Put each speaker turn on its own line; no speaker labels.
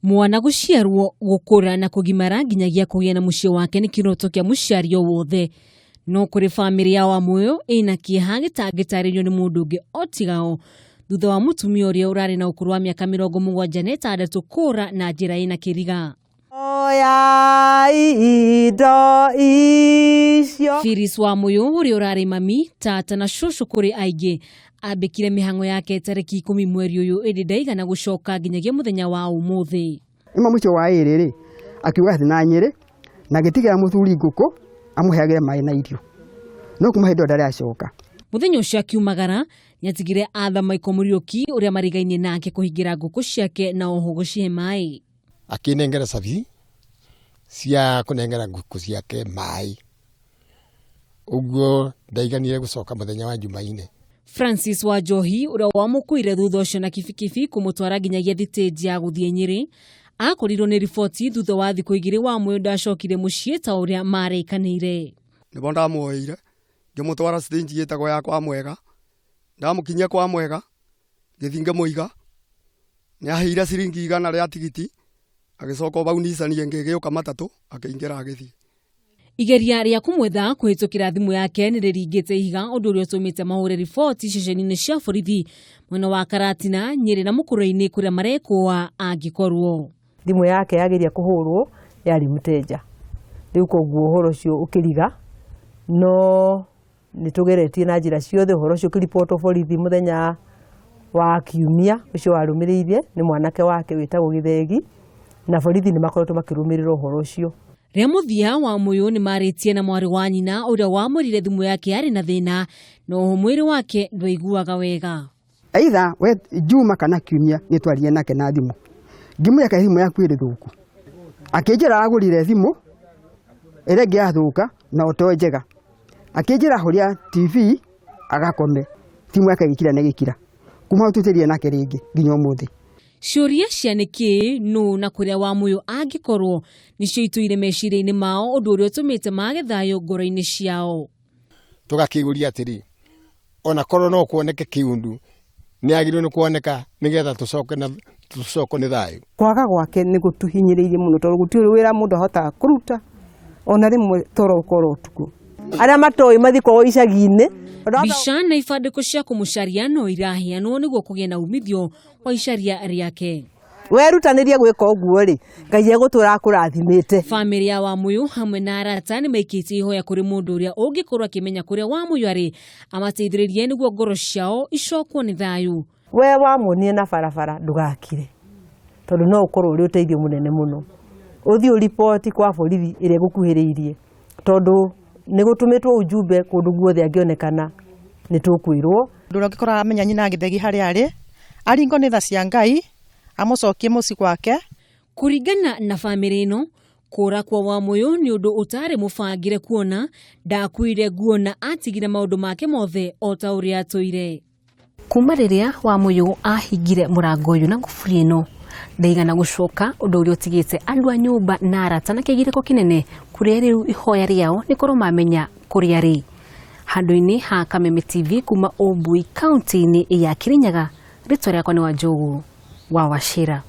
Mwana gũciarwo, gũkũra na kũgimara nginyagia kũgĩa na mũciĩ wake nĩ kĩroto kĩa mũciari o wothe. No kũrĩ bamĩrĩ ya Wamũyũ ĩna kĩeha gĩtangĩtarĩrio nĩ mũndũ ũngĩ o tiga o thutha wa mũtumia ũrĩa ũrarĩ na ũkũrũ wa mĩaka 76 kũra na njĩra ĩna kĩriga.
Oyai indo icio.
Phyllis Wamũyũ ũrĩa ũrarĩ mami, tata na cũcũ kũrĩ aingĩ ambĩkire mĩhang'o yake tarĩki 10 mweri ũyũ ĩndĩ ndaigana gũcoka nginyagia mũthenya wa ũmũthĩ.
Ima mũico wa ĩrĩ rĩ akiuga atĩ na Nyĩrĩ na agĩtigĩra mũthuri ngũkũ amũheagĩre maĩ na irio, no kuma hĩndĩ ĩyo ndarĩ acoka.
Mũthenya ũcio akiumagara nĩatigire Arthur Michael Mũriũki ũrĩa marigainie nake kũhingĩra ngũkũ ciake na oho gũcihe maĩ.
Akĩnengera cabi cia kũnengera ngũkũ ciake maĩ, ũguo ndaiganire gũcoka mũthenya wa Jumaine.
Francis Wanjohi ũrĩa wamũkuire thutha ũcio na kibikibi kũmũtwara nginyagia thitĩnji ya gũthiĩ Nyĩrĩ akorirwo nĩ riboti thutha wa thikũ 2 Wamũyũ ndacokire mũciĩ ta ũrĩa marĩkanĩire.
Nĩbo ndamuoire ngĩmũtwara stage ĩtagwo ya kwa Mwega, ndamũkinyia kwa Mwega ngĩthiĩ ngĩmũiga, nĩaheire ciringi 100 rĩa tigiti, agĩcoka bau Nissan ĩngĩ ĩgĩũka matatũ akĩingĩra agĩthiĩ.
Igeria rĩa kũmwetha kũhĩtũkĩra thimũ yake nĩ rĩringĩte ihiga ũndũ ũrĩa ũtũmĩte mahũre riboti ceceni-inĩ cia borithi mwena wa Karatina, Nyĩrĩ na Mũkũrwe-inĩ kũrĩa marekũa angĩkorwo.
Thimũ yake yageria kũhũrwo yarĩ mũteja, rĩu koguo ũhoro ũcio ũkĩriga, no nĩtũgeretie na njĩra ciothe ũhoro ũcio ũkĩribotwo borithi mũthenya wa kiumia ũcio warũmĩrĩire nĩ mwanake wake wĩtagwo Gĩthegi, na borithi nĩ makoretwo makĩrũmĩrĩra ũhoro ũcio.
Rĩa mũthia Wamũyũ nĩ marĩtie na mwarĩ wa nyina ũrĩa wamwĩrire thimũ yake yarĩ na thĩna no mwĩrĩ wake ndwaiguaga wega.
Aitha we Juma kana kiumia nĩ twaririe nake na thimũ, ngĩmwĩra kana thimũ yaku ĩrĩ thũku, akĩnjĩra agũrire thimũ ĩrĩa ĩngĩ yathũka na to njega, akĩnjĩra ahũrĩa TV agakome, thimũ yake ĩgĩkira na ĩgĩkira, kuma hau tũtiaria nake rĩngĩ nginya ũmũthĩ.
Ciũria cia nĩkĩ, nũ na kũrĩa Wamũyũ angĩkorwo nĩcio itũire meciria-inĩ mao ũndũ ũrĩa ũtũmĩte mage thayũ ngoro-inĩ ciao.
Tũgakĩũria atĩrĩ, ona korwo no kuoneke kĩũndũ nĩ agĩrĩirwo nĩ kuoneka nĩgetha tũcoke na tũcokwo nĩ thayũ.
Kwaga gwake nĩ gũtũhinyĩrĩirie mũno tondũ gũtirĩ wĩra mũndũ ahotaga kũruta ona rĩmwe toro ũkorwo ũtukũ. Arĩa matoĩ mathiĩ kwao icagi-inĩ.
Mbica na ibandĩko cia kũmũcaria no iraheanwo nĩguo kũgĩe na umithio wa icaria rĩake.
Werutanĩria gwĩka ũguo rĩ, Ngai egũtũra akũrathimĩte.
Bamĩrĩ ya Wamũyũ hamwe na arata nĩ maikĩtie ihoya kũrĩ mũndũ ũrĩa ũngĩkorwo akĩmenya kũrĩa Wamũyũ arĩ amateithĩrĩrie nĩguo ngoro ciao icokwo nĩ thayũ.
We wamuonire na barabara ndũgakire, tondũ no ũkorwo ũrĩ ũteithio mũnene mũno. Ũthiĩ ũriboti kwa borithi ĩrĩa ĩgũkuhĩrĩirie, tondũ nĩ gũtũmĩtwo ujumbe kũndũ guothe angĩonekana nĩ tũkwĩrwo.
Mũndũ ũrĩa ũngĩkorwo aramenya nyina Gĩthegi harĩa arĩ, aringwo nĩ tha cia Ngai, amũcokie mũciĩ gwake.
Kũringana na bamĩrĩ ĩno, kũra kwa Wamũyũ nĩ ũndũ ũtarĩ mũbangĩre kuona ndakuire nguo na atigire maũndũ make mothe o ta ũrĩa atũire. Kuma rĩrĩa Wamũyũ ahingire mũrango ũyũ na ngũburi ĩno ndaigana gũcoka, ũndũ ũrĩa ũtigĩte andũ a nyũmba na arata na kĩgirĩko kĩnene kũrĩa rĩu ihoya rĩao nĩ korwo mamenya kũrĩa arĩ. Handũ-inĩ ha Kameme TV kuma Ũmbui kaunti-inĩ ya Kirinyaga, rĩtwa rĩakwa nĩ Wanjũgũ wa Wachira.